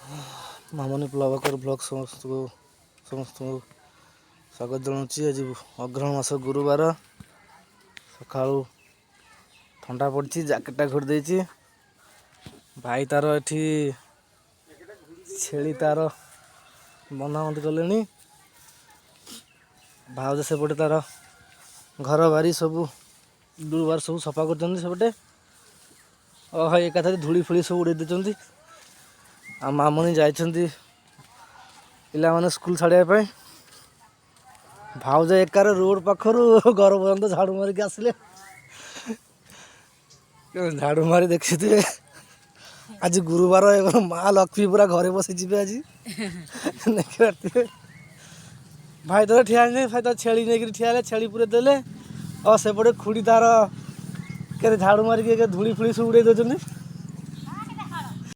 Mamuni ପ୍ଲବକର blog ସମସ୍ତଙ୍କୁ ସମସ୍ତଙ୍କୁ ସ୍ୱାଗତ ଜଣାଉଛି। ଆଜି ଅଗ୍ରହଣ ମାସ ଗୁରୁବାର, ସକାଳୁ ଥଣ୍ଡା ପଡ଼ିଛି, ଜ୍ୟାକେଟଟା ଘୋଡ଼ି ଦେଇଛି। ଭାଇ ତାର ଏଠି ଛେଳି ତାର ବନ୍ଧାବନ୍ଧି କଲେଣି। ଭାଉଜ ସେପଟେ ତାର ଘର ବାରି ସବୁ ଦୁବାର ସବୁ ସଫା କରୁଛନ୍ତି ସେପଟେ। ଓହୋ, ଏକାଥରେ ଧୂଳି ଫୁଳି ସବୁ ଉଡ଼େଇ ଦେଇଛନ୍ତି। ଆଉ ମାମୁନି ଯାଇଛନ୍ତି ପିଲାମାନେ ସ୍କୁଲ ଛାଡ଼ିବା ପାଇଁ। ଭାଉଜ ଏକାରେ ରୋଡ଼ ପାଖରୁ ଘର ପର୍ଯ୍ୟନ୍ତ ଝାଡ଼ୁ ମାରିକି ଆସିଲେ। ଝାଡ଼ୁ ମାରି ଦେଖିଥିବେ, ଆଜି ଗୁରୁବାର ଏବଂ ମା ଲକ୍ଷ୍ମୀ ପୁରା ଘରେ ବସିଯିବେ ଆଜି, ଦେଖିପାରୁଥିବେ। ଭାଇ ତାର ଠିଆ ହେଇନି, ଭାଇ ତାର ଛେଳି ନେଇକିରି ଠିଆ ହେଲେ, ଛେଳି ପୁରେଇ ଦେଲେ। ଆଉ ସେପଟେ ଖୁଡ଼ି ତାର କେତେ ଝାଡ଼ୁ ମାରିକି ଧୂଳି ଫୁଳି ସବୁ ଉଡ଼େଇ ଦେଉଛନ୍ତି।